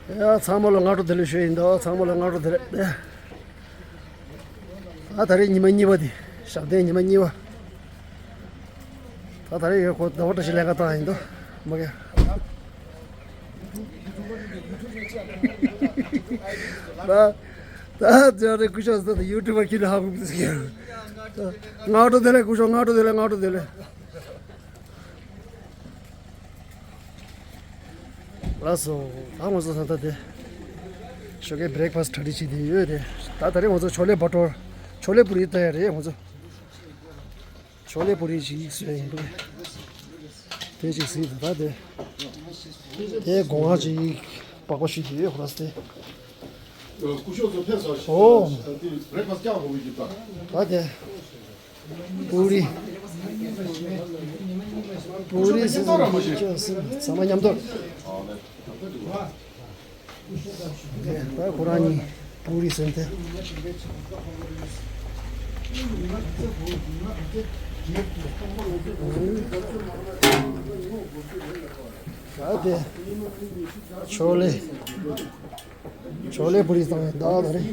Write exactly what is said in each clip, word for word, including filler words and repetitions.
ཡ། ཚང་མ་ལ་སྔ་དྲོ་བདེ་ལེགས་ཞུ་ཡིན། ད་ཚང་མ་ལ་སྔ་དྲོ་བདེ་ལེགས། ད་ད་རེས་ཉི་མ་གཉིས་པ་དེ། ཞབས་བརྟན་ཉི་མ་གཉིས་པ། ད་ད་རེས་ཡོད་ཁོ་ཟླ་བ་བཀྲ་ཤིས་ལས་ཀ་བཏང་ཡིན་འདུག་མ་གི། ད་ད་ད་རེས་སྐུ་ཞབས་ཟེར་ད་ཡུ་ཊུབ་པར་ཁྱེད་ལ་ཧ་གོ་གི་ཟེར་གི། སྔ་དྲོ་བདེ་ལེགས་སྐུ་ཞབས། སྔ་དྲོ་བདེ་ལེགས། སྔ་དྲོ་བདེ་ལེགས། ལགས་སོ། ད་ང་ཚོ་ད་ལྟ་དེ་ཞོགས་ཀའི་བྷི་རེག་ཕ་སི་ཊི་གྲ་སྒྲིག་བྱེད་དེ་ཡོད་རེད། ད་ད་རེས་ང་ཚོ་ཆོ་ལེ་བ་ཊོར། ཆོ་ལེ་པུ་རི་ལྟ་ཡ་རེད། ང་ཚོ་ཆོ་ལེ་པུ་རི་ཞིག་བཟོས་ཡིན་པས། དེ་ཅིག་གཟིགས། ད་ད་དེ་དེ་སྒོ་ང་ཅིག་པགས་པ་བཤུས་དེ་ཡོད་ཁོ་ར་སྟེ། སྐུ་ཞབས་ཚོ་ཕེབས་ས་ཞིག་ཨོ། དེ་བྷི་རེག་ཕ་སི་ཊི་བཀྱག་དགོས་ཀྱི་ད། ད་དེ། པུ་རི། པུ་རི་ཟེར་ཟེར་ཟ་མ་མཉམ་དུ། ད་ཁོ་རང་གཉིས་པུ་རི་ཟེར་ཏེ། ད་དེ། ཆོ་ལེ། ཆོ་ལེ་པུ་རི་བཏང་བའི་ད་ད་རེད།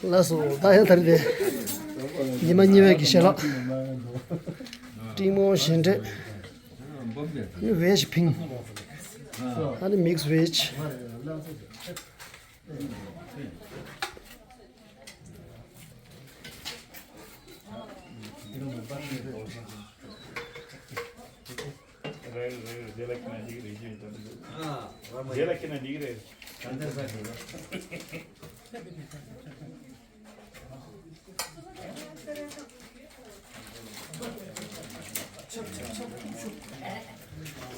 ལགས་སོ། ད་ཡང་ད་རེས་དེ་ཉི་མ་གཉིས་པའི་གི་ཞལ་ལག་སྤྲིན་མོ་ཞལ་འབྲས། ཨ་ནི་བེ་ཇི་ཕིང་། ཨ་ནི་མིག་སི་བེ་ཇི།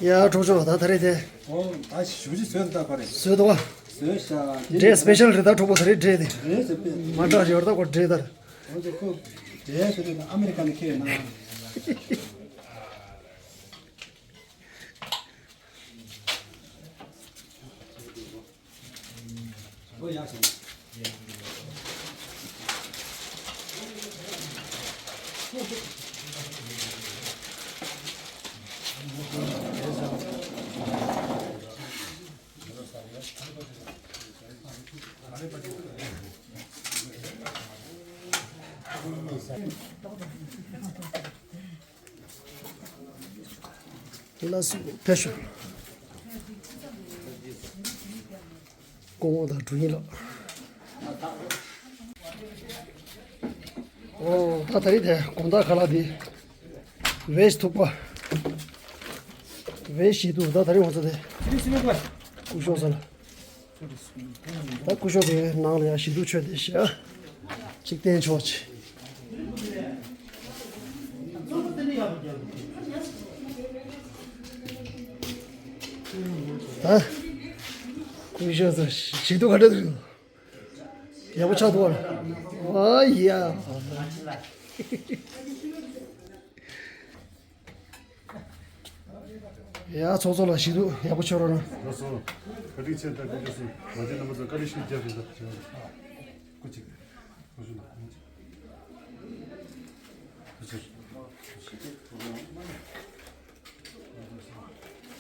ཡ། གྲོགས་ཚོ། ད་ད་རེས་དེ། ཨོ། ད་ཞུ་ཅི་བཟོས་ད་པ་རེད། བཟོས་འདུག་བ། བཟོས་ཤག་འབྲས་སི་པེ་ཤལ་རེད་ད། གྲོགས་པོ། ད་རེས་འབྲས་དེ་འབྲས་སི་པེ། མ་འདྲ་ཞིག་ཡོད་ད་ཁོ་འབྲས་ད། ཨོ་ཙི་ཁོ་འབྲས་ཟེར་དུས་ཨ་མེ་རི་ཀ་ནས་ཁྱེར་ན། ཨོ་ཡག་སོང་། ལགས་སོ། ཕེབས་ཤོག་སྐུ་ངོ་དང་དྲུང་ཡིག་ལགས། ཨོ། ད་ད་རེས་དེ་དགོང་དག་ཁ་ལག་འདི་བེ་ཇི་ཐུག་པ། བེ་ཇི་ཞིག་འདུག་ད་ད་རེས་ང་ཚོ་དེ་སྐུ་ཞབས་ས་ལ། ད་སྐུ་ཞབས་པའི་ནང་ལ་ཡང་ཞི་འདུག་མཆོད་དེ་ཞག་ཅིག་བསྟན་ཆོག་ཅིག་ད་སྐུ་ཞབས་ས་ཞི་འདུག་ག་འདྲ་འདུག་ཡག་པོ་ཆགས་འདུག་བ། ཨ་ཡ། ཡ། ཚོགས་གཙོ་ལགས་ཞི་འདུག་ཡག་པོ་ཆོད་རོགས་གནང་། ལགས་སོ། བཀའ་དྲིན་ཆེ། ད་སྐུ་ཞབས་སུ་ང་ཚོའི་རྣམ་པ་ཚོ་བཀའ་དྲིན་ཤུགས་རྒྱབ་ཡིན་ད། སྐུ་མཁྱེན། སྐུ་མཁྱེན། སྐུ་མཁྱེན།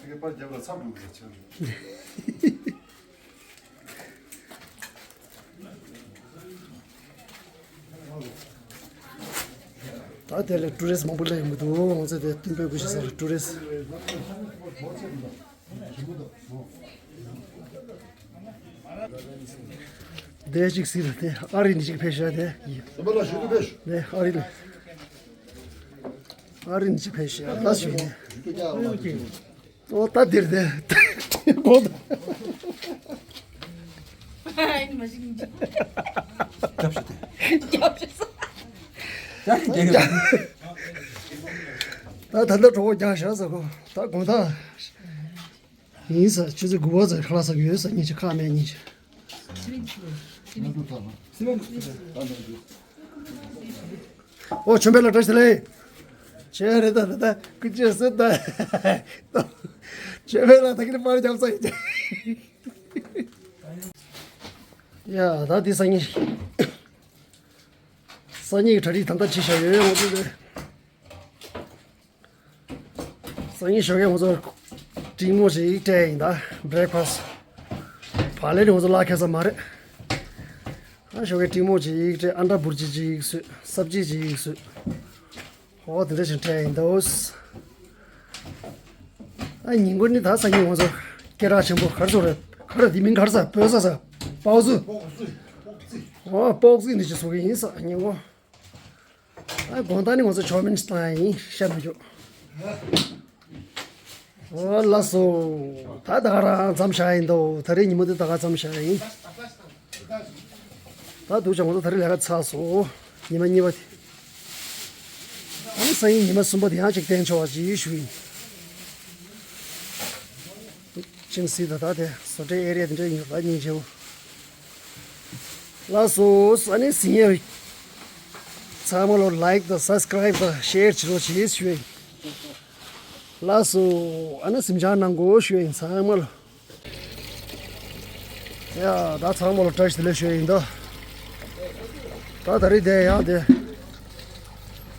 ཚིག་པར་རྒྱབ་ལ་མཚམས་འགྲོ་དགོས་ཆེ། ད་དེ་ལ་ཊུ་རི་སི་མང་པོ་སླེབས་ཡོང་གི་འདུག་ང་ཚོ་དེ་སྟོན་པའི་སྐུ་ཞབས་ས་ལ་ཊུ་རི་སི། དེ་གཅིག་གཟིགས་ལ་དེ་ཨ་རི་ནས་གཅིག་ཕེབས་ཤག་དེ་ཡིན། དེ་ཨ་རི་ལ། ཨ་རི་ནས་གཅིག་ཕེབས་ཤག་ད་ཞུ་ཡིན། ཨོ་ད་འདིར་དེ་གོ་ད། ཨ་ནི་མ་ཞིག་ཡིན། རྒྱབ་ཤོག་དེ། རྒྱབ་ཤོག་ས། ད་ད་ལྟ་གྲོགས་པོ་རྒྱག་བཞག་ས་གོ། ད་དགོང་དག་ཡིན་ས། ཆུ་ཚོད་དགུ་པ་ཙམ་ཁ་ལག་ཟ་གི་ཡོད་ས། ཉིན་ཅིག་ཁག་མེད་ཉིན་ཅིག་ཨོ་ཆོས་འཕེལ་ལགས་བཀྲ་ཤིས་བདེ་ལེགས། ཆེ་རེད་ད། ད་ད་ཀུ་ཅི་སུ་ད། ཆོས་འཕེལ་ལགས་ད་གིན་པར་རྒྱབ་ས་ཡིན། ཡ་ད་འདི་སང་ཉིན། སང་ཉིན་གྱི་གྲ་སྒྲིག་ད་ལྟ་བྱེད་བཞག་ཡོད་ཡོད་ང་ཚོ་དེ། སང་ཉིན་ཞོགས་ཀས་ང་ཚོ་འབྲིང་མོ་ཞིག་སྤྲད་ཡིན་ད། བྷི་རེག་ཕ་སི། བག་ལེབ་ནི་ང་ཚོ་ལག་ཁེལ་ས་མ་རེད། ཨ་ཞོགས་ཀས་འབྲིང་མོ་ཞིག་སྤྲད། ཨན་ཌ་བུར་ཇི་ཅིག་བཟོས། སབ་ཇི་ཅིག་བཟོས། ཨོ་དེ་འདྲ་ཞིག་སྤྲད་ཡིན་འདུག། ཨ་ཉིན་གུང་ནི་ད་སང་ཉིན་ང་ཚོ་སྐད་གྲགས་ཆེན་པོ་ག་རེ་ཟེར་རེད། ག་རེ་དེ་མིང་ག་རེ་ཟེར། པོ་ཙི་ཟེར། པའོ་ཙི། ཨོ་པོག་ཙི་ནི་ཅིག་བཟོ་གི་ཡིན་ས་ཉིན་གུང་། ཨ་དགོང་དག་ནི་ང་ཚོ་ཆོ་མིན་བཏང་ཡ་ཡིན། ཤ་མི་འཇོག། ཨོ་ལགས་སོ། ད་ད་ག་རང་མཚམས་བཞག་ཡིན་འདུག། ད་རེས་ཉིན་མོ་འདི་ད་ག་མཚམས་བཞག་ཡིན། ད་སྡུག་ཅག་ང་ཚོ་ད་རེས་ལས་ཀ་ཚར་སོང་། ཉི་མ་གཉིས་པ་དེ། ཨ་ནི་སང་ཉིན་ཉི་མ་གསུམ་པ་དེ་ཡང་ཅིག་བསྟན་ཆོག་པ་ཅིག་ཞུ་ཡིན། ཅིང་སི་ད་ད་དེ་བཟོ་གྲྭའི་ཨེ་རི་ཡ་དེ་འདྲ་ཡིན་ལ་སྙིང་རྗེ་བོ། ལགས་སོ། ཨ་ནི་ཟིན་ཡས་ཚང་མ་ལོ་ལའིཀ་དང་སབ་སི་ཀ་རའིབ་དང་ཤེར་བྱེད་རོགས་བྱེད་ཞུ་ཡིན། ལགས་སོ། ཨ་ནི་གཟིམ་འཇག་གནང་དགོས་ཞུ་ཡིན་ཚང་མ་ལོ། ཡ་ད་ཚང་མ་ལ་བཀྲ་ཤིས་བདེ་ལེགས་ཞུ་ཡ་ཡིན་ད། ད་ད་རེས་དེ་ཡང་དེ།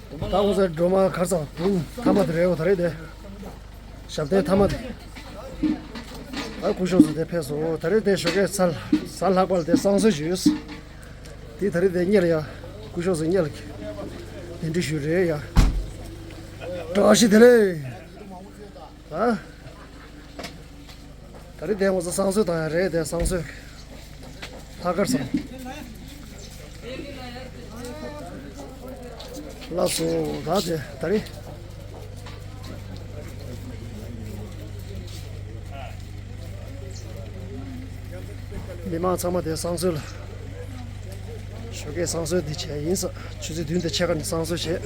ད་ཁོང་ཚོའི་སྒྲོལ་མ་གར་ཚང་བུ་མཐའ་མ་དེ་རེད་འོ། ད་རེས་དེ། ཞབས་བརྟན་མཐའ་མ་དེ། ད་སྐུ་ཞབས་སུ་དེ་ཕེབས་སོང་། ད་རེས་དེ་ཞོགས་ཀས་གཟའ་གཟའ་ལྷག་པར་དེ་བསང་གསོལ་ཞུས། དེ་ད་རེས་དེ་གཉེར་ཡ། སྐུ་ཞབས་སུ་གཉེར། གདན་འདྲེན་ཞུས་རེད་ཡ། བཀྲ་ཤིས་བདེ་ལེགས། ད། ད་རེས་དེ་ང་ཚོ་བསང་གསོལ་བཏང་ཡ་རེད་དེ་བསང་གསོལ། ལྷག་དཀར་བསང་། ལགས་སོ་ད་དེ་ད་རེས། མི་མང་ཚང་མ་དེ་བསང་གསོལ་ལ། ཞོགས་ཀས་བསང་གསོལ་འདི་བྱས་ཡིན་ས། ཆུ་ཚོད་བདུན་དང་ཕྱེད་ཀ་ནས་བསང་གསོལ་བྱས།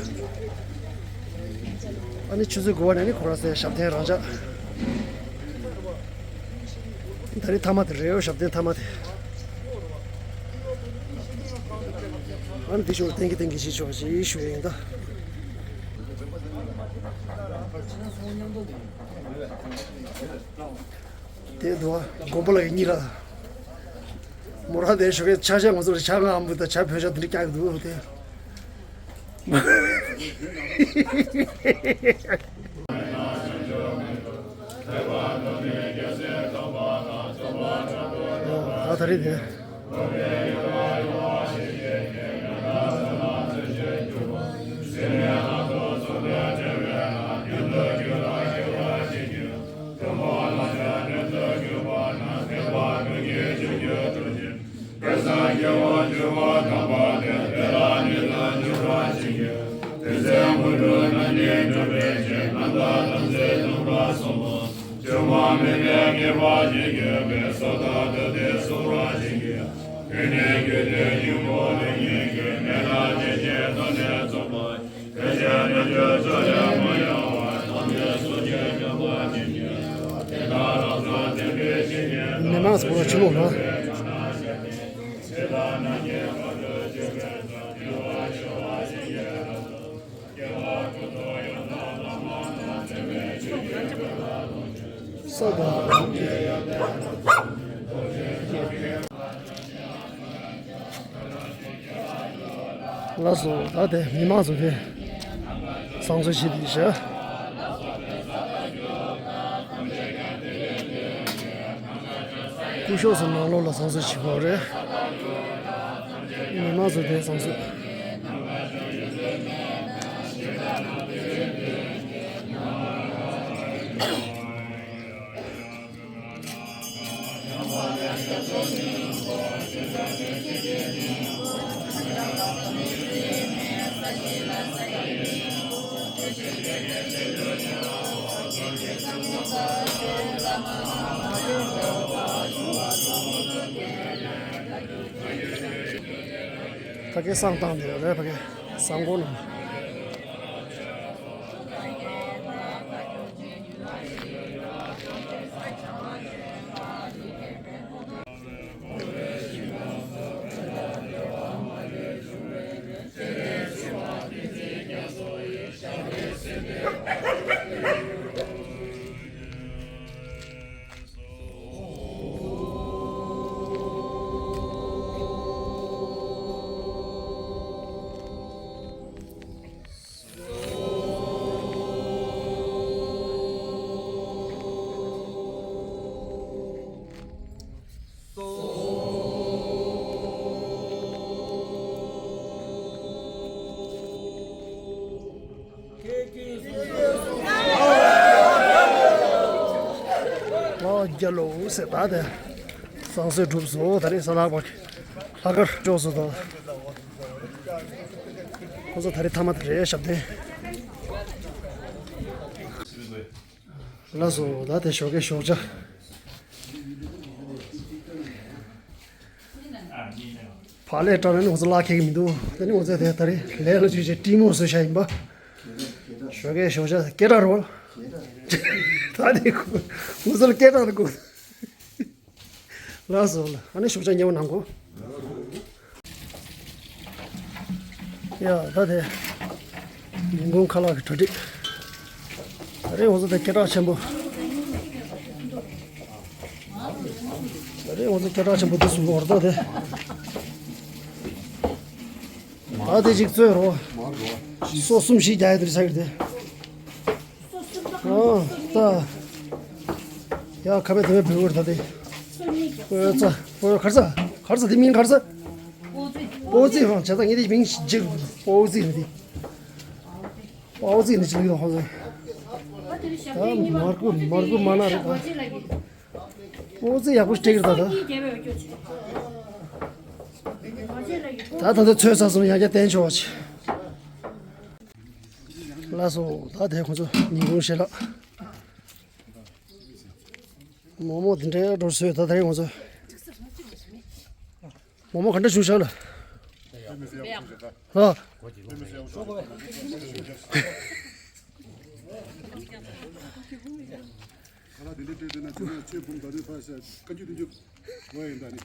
ཨ་ནི་ཆུ་ཚོད་དགུ་པ་ནས་ནི་ཁོ་ར་སའི་ཞབས་བརྟན་རང་འཇགས། ད་རེས་མཐའ་མ་དེ་རེད་འོ། ཞབས་བརྟན་མཐའ་མ་དེ། ཨ་ནི་འདི་ཞོགས་ཏན་གི་ཏན་གི་བྱེད་ཆོག་ཅེས་ཞུ་ཡ་ཡིན་ད། དེ་འདུག་ཨ། མགོན་པོ་ལགས་ཀྱི་གཉིས་ལ། མོ་རང་དེ་ཞོགས་ཀས་ཆ་ཤས་ང་ཚོ་ལ་ཇ་མངར་མོ་དང་ཇ་བོད་ཇ་དེ་འདྲ་བཀྱག་གི་འདུག་དེ། ད་ད་རེས་དེ། མི་མང་ཚོ་ལ་ཕྱི་ལོགས་ལ། ས་དང་། ལགས་སོ། ད་དེ་མི་མང་ཚོ་དེ་བསང་གསོལ་བྱེད་དེ་བཞག། སྐུ་ཞབས་སུ་ནང་ལོགས་ལ་བསང་གསོལ་བྱེད་དགོས་རེད། མི་མང་ཚོ་དེ་བསང་གསོལ། ཕ་གི་བསང་བཏང་དེ་རེད། ཕ་གི་བསང་ཁོག་ནང་། ལོ་ཟེར་ད་དེ་བསང་གསོལ་གྲུབ་སོང་། ད་རེས་ས་ལག་པ་ལྷག་དཀར་ཅོག་སོ་དང་། ཁོ་ཚོ་ད་རེས་ཐ་མ་དེ་རེད་ཞབས་བརྟན། ལགས་སོ། ད་དེ་ཞོགས་ཀས་ཞོགས་ཇ། བག་ལེབ་སྤྲད་ན་ནི་ང་ཚོ་ལག་ཁེལ་གི་མི་འདུག་ད་ནི་ང་ཚོ་དེ་ད་རེས་ལས་ལ་བཅུག་བྱས་ཀྲིན་མོ་བཟོས་བཞག་ཡིན་པ། ཞོགས་ཀས་ཞོགས་ཇ་སྐད་གྲགས་རེད་པ། ད་ནི་ཁོ་ང་ཚོ་ལ་སྐད་གྲགས་ནི་དགོས། ལགས་སོ། ལགས། ཨ་ནི་ཞོགས་ཇ་མཉེས་པོ་གནང་གོ། ཡ་ད་དེ་ཉིན་གུང་ཁ་ལག་གི་གྲ་སྒྲིག་ད་རེས་ང་ཚོ་དེ་སྐད་གྲགས་ཆེན་པོ། ད་རེས་ང་ཚོ་སྐད་གྲགས་ཆེན་པོ་འདི་བཟོ་གི་ཡོད་རེད་ད་དེ། ད་དེ་ཅིག་བཙོས་རོ། སོ་གསུམ་བཞི་རྒྱག་ཡ་དེ་རེད་ཟེར་གི་དེ། ཨོ་ད། ཡ་ཁ་པའི་དེ་བས་བོད་ཀྱི་ད་དེ། ཨོ་ཙ། ཨོ་ག་རེ་ཟ། ག་རེ་ཟ་དེ་མིང་ག་རེ་ཟ། པའོ་ཙི། ཧང་བྱས་ཙང་ངས་དེ་མིང་ཞིག་བརྗེ་དགོས། པའོ་ཙི་ནི་དེ། པའོ་ཙི་ནི་ཅི་ལ་ཡོད་ཧོ་ཟེར། ད་མར་ཁུ་མར་ཁུ་མ་ན་རེད་ད། པའོ་ཙི་ཡག་པོ་སྤྲད་ཀྱི་རེད་ད་ད། ད་ད་ད་ཚོད་ཚ་སོང་ཡང་བསྐྱར་བསྟན་ཆོག་པ་བྱེད། ལགས་སོ། ད་དེ་ཁོང་ཚོ་ཉིན་གུང་ཞལ་ལག་མོག་མོག་འདི་འདྲའི་འགྲོ་སོང་ད་ད་རེས་ང་ཚོ། མོག་མོག་ག་འདྲ་བྱུང་ཤག་ལ། ལགས། ཁ་ལག་དེ་འདྲ་སྤྲད་འདུག་ན་ཁྱེད་རང་ཆོས་ཕུང་ད་དུས་ཕར་བཞག་བཀའ་འགྱུར་བསྟན་འགྱུར་འོ་ཡིན་ད་ནི།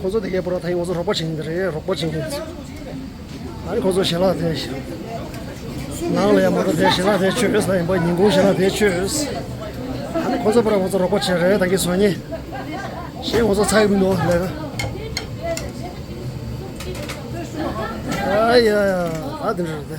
ཁོ་ཚོ་དེ་གའི་པོ་ར་ད་ཡིན་ང་ཚོ་རོགས་པ་བྱེད་མཁན་དེ་རེད། རོགས་པ་བྱེད་མཁན། ཨ་ནི་ཁོ་ཚོ་ཞལ་ལག་དེ་ནང་ལ་ཡང་མ་གཏོགས་དེ་ཞལ་ལག་དེ་མཆོད་ས་ཡིན་པ་ཉིན་གུང་ཞལ་ལག་དེ་མཆོད། ཨ་ནི་ཁོ་ཚོ་པོ་ར་ང་ཚོ་རོགས་པ་བྱེད་རེད་ད་གི་བཟོ་ཉེ། ཞེས་ང་ཚོ་ཚ་གི་མི་འདུག་ལས་ཀ། ཨ་ཡ་ཡ་ཨ་དེ་འདྲ་རེད་དེ།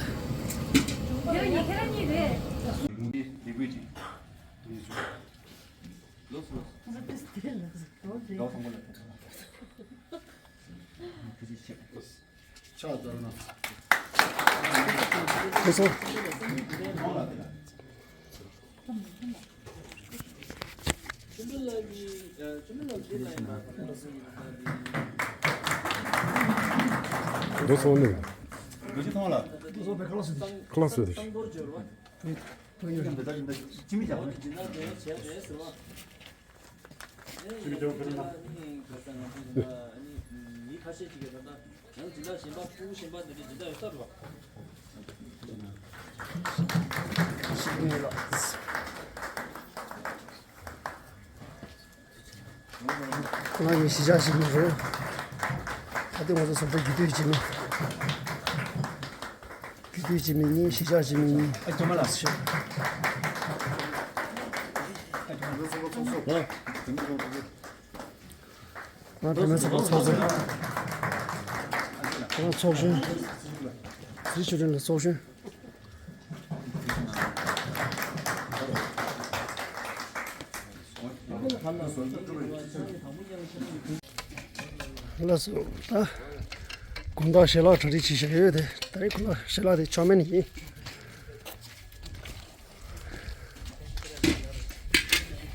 འགྲོ་སོང་ནས། ཁ་ལག་ཟོས་ཏེ། ང་ཡི་གཞིས་ཆགས་ཤིག་ཡིན་རེད། ད་ལྟ་ང་ཚོ་སོག་པོ་རྒྱུད་སྟོད་ཀྱི་མི། རྒྱུད་སྟོད་ཀྱི་མི་གཉིས་གཞིས་ཆགས་ཀྱི་མི་གཉིས། ཨ་ཅོ་མ་ལ་ཤོད། ང་བོད་མི་ཚོགས་པ་ཚོགས་གཙོ། ང་ཚོགས་གཞོན། ཟི་ཆུ་ཀྲེན་ལ་ཚོགས་གཞོན། ལགས་སོ། ད་དགོང་དག་ཞལ་ལག་གྲ་སྒྲིག་བྱེད་བཞག་ཡོད་དེ། ད་རེས་དགོང་དག་ཞལ་ལག་དེ་ཆོ་མེན་ཡིན།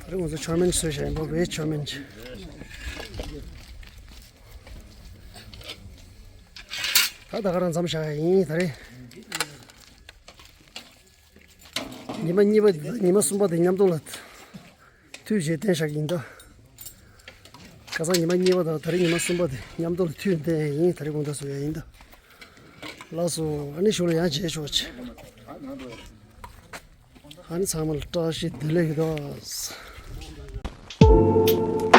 ད་རེས་ང་ཚོ་ཆོ་མེན་བཟོས་བཞག་ཡིན་པ། བེ་ཇི་ཆོ་མེན་ཅིག་ད་ད་ག་རང་མཚམས་བཞག་ཡ་ཡིན་ད་རེས། ཉི་མ་གཉིས་པ་ཉི་མ་གསུམ་པ་དེ་མཉམ་དུ་ལ་མཐུད་བྱས་བསྟན་བཞག་གི་ཡིན་ད། ཁ་སང་ཉི་མ་གཉིས་པ་དང་ད་རེས་ཉི་མ་གསུམ་པ་དེ་མཉམ་དུ་ལ་མཐུད་བསྟན་ཡ་ཡིན། ད་རེས་དགོང་དག་བཟོ་ཡ་ཡིན་ད། ལགས་སོ། ཨ་ནི་གཞུག་ལ་ཡང་མཇལ་ཆོག་ཅིག་ཨ་ནི་ཚང་མ་ལ་བཀྲ་ཤིས་བདེ་ལེགས་ཡོད་དོ།